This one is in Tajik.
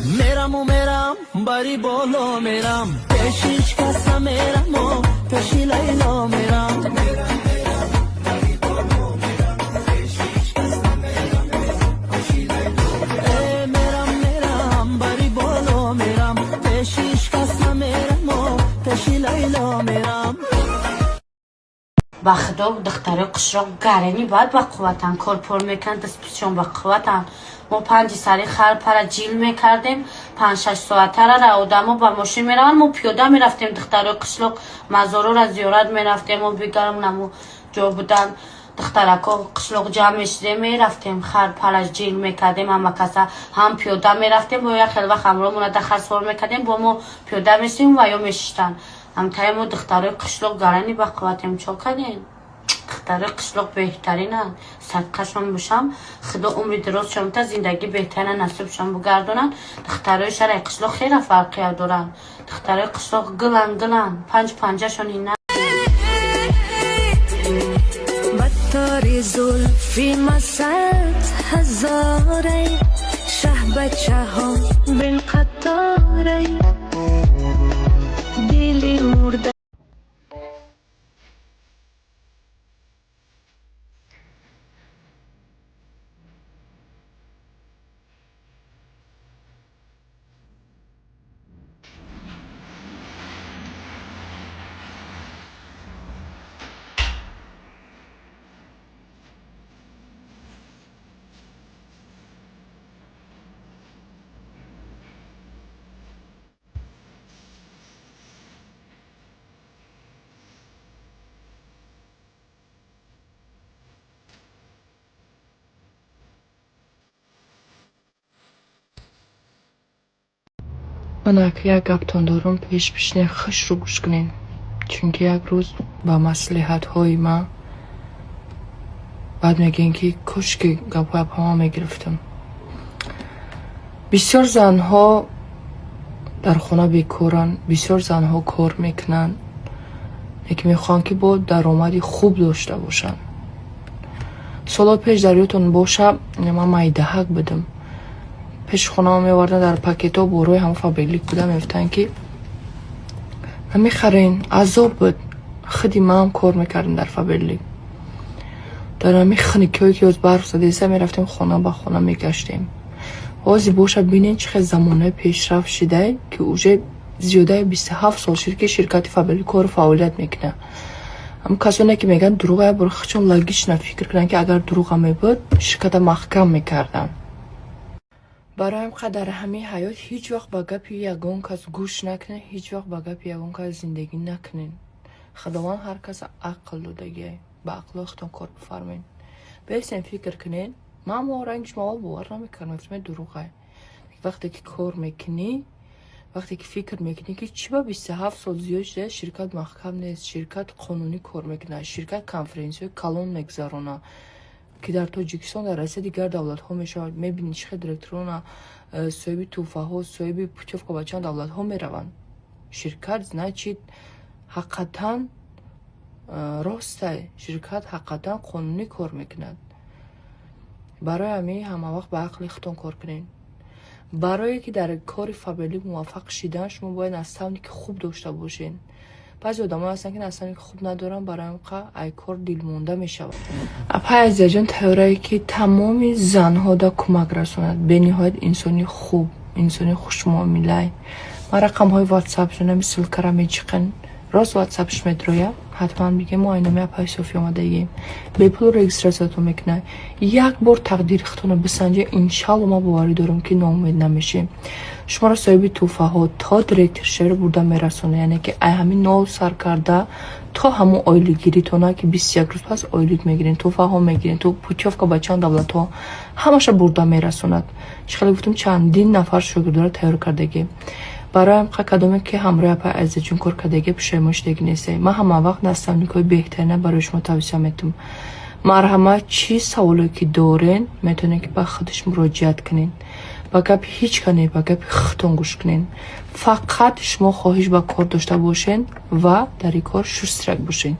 Мераму мерам, бари боло мерам, пеши ҳеч кас намераму, пеши Лайло мерам. Э, мерам, мерам, бари боло мерам, пеши ҳеч кас намераму, пеши Лайло мерам. Ба худо, духтарои қишлоқ гарени баъд ба қувватан, корпор мекунанд, дастпусшон ба қувватан. Мо 5-и сари хар пара ҷил мекардем, 5-6 соатара одамо ба мошин мераванд, мо пиёда мерафтем. Духтарои қишлоқ мазорора зиёрат мерафтем. Мо бигарм наму ҷо будан, духтарако қишлоқ ҷамъ мешудем, мерафтем, хар пара ҷил мекардем. Ҳама каса ҳам пиёда мерафтем, бо як хел вақт ҳамроҳмона да хар савор мекардем, бо мо пиёда мешудем ва ё мешиштанд. Ҳамтаи мо духтарои қишлоқ гарани ба қувватем. Чо кардем? Духтарои қишлоқ беҳтаринанд, садқашон бошам. Худо умри дарозшон та, зиндагӣ беҳтарина насибшон бугардонанд. Духтарои шаҳраи қишлоқ хеле фарқият доранд. Духтарои қишлоқ гилан, гилан, панҷ панҷашон ина. Батори зулфи масад ҳазорай, шаҳбачаҳо бин қаторай, дили мурда. Ман як гаптон дорум, пеш бишинед, хушрӯ гӯш кунед, чунки як рӯз ба маслиҳатҳои ман баъд мегӯем, ки кошки гапҳои апама мегирифтам. Бисёр занҳо дар хона бекоранд, бисёр занҳо кор мекунанд, лекин мехоҳанд, ки бо даромади хуб дошта бошанд. Солҳо пеш, дар ёдтон боша, ман майдаҳак будам, пеши хонамо меоварданд дар пакетҳо борои ҳамон Фаберлик буда, мегуфтанд, ки намехарен. Азоб буд. Худи манам кор мекардем дар Фаберлик. Дар ҳамин хунукиҳое, ки ҳоз барф задеса, мерафтем, хона ба хона мегаштем. Ҳозир боша, бинед, чӣ хел замонаи пешрафт шидай, ки уже зиёдаи 27 сол шуд, ки ширкати Фаберлик кору фаъолият мекунад. Ҳамн касоне, ки мегӯянд дурӯға, як бор худшон логично фикр кунанд, ки агар дурӯға мебуд, ширката маҳкам мекарданд. Барои ҳам дар ҳамин ҳаёт ҳеҷ вақт ба гапи ягон кас гӯш накунед, ҳеҷ вақт ба гапи ягон кас зиндагӣ накунед. Худованд ҳар каса ақл додагиай, ба ақлҳои худтон кор бифармоед. Бесен фикр кунед. Ман мо ранги шумо аввал бовар намекардам, мегуфтам, дурӯғай. Вақте ки кор мекунӣ, вақте ки фикр мекунӣ, ки чӣ ба 27 сол зиёд шуда, ширкат маҳкам нест, ширкат қонунӣ кор мекунад, ширкат конференсияҳои калон мегузаронад, ки дар Тоҷикистон, дар Россия, дигар давлатҳо мешавад. Мебинӣ, чӣ хел директорона соҳиби тӯҳфаҳо, соҳиби путёвка ба чанд давлатҳо мераванд. Ширкат, значит, ҳақиқатан ростай, ширкат ҳақиқатан қонунӣ кор мекунад. Барои ҳамин ҳамавақт ба ақли худтон кор кунед. Барое ки дар кори Фаберлик муваффақ шидан, шумо бояд наставники хуб дошта бошед. Баъзе одамое ҳастанд, ки наставники хуб надоранд, барои ҳамин ай кор дилмонда мешавад. Апай Азизаҷон тайёрае, ки тамоми занҳода кӯмак расонад. Бениҳоят инсони хуб, инсони хушмуомилай. Ман рақамҳои ватсапшонами ссылкара мечиқен, рост ватсапш медроя. Ҳатман бигем, мо айноми апай Софӣ омадагием. Бепул регистратсиятон мекунад. Як бор тақдири худтонро бисанҷед, иншалло, ман боварӣ дорам, ки ноумед намешем. Шуморо соҳиби тӯҳфаҳо то директоршавиро бурда мерасонад, яъне ки ай ҳамин нол сар карда то ҳамон ойликгиритона, ки 21 рӯз пас ойлик мегирен, тӯҳфаҳо мегирен, ту путёвка ба чанд давлатҳо, ҳамаша бурда мерасонад. Чӣ хеле гуфтам, чандин нафар шогирдоро тайёр кардагӣ. Барои ҳам кадоме, ки ҳамроҳи апай Азизаҷон кор кардагӣ, пушаймон шудагӣ нестед. Ман ҳама вақт наставникҳои беҳтарина барои шумо тавсия метавам. Марҳамат, чӣ саволе ки дорен, метавонед, ки ба худаш муроҷиат кунед. Ба гапи ҳеҷ ка не, ба гапи худтон гӯш кунед. Фақат шумо хоҳиш ба кор дошта бошед ва дар ин кор шустрак бошед.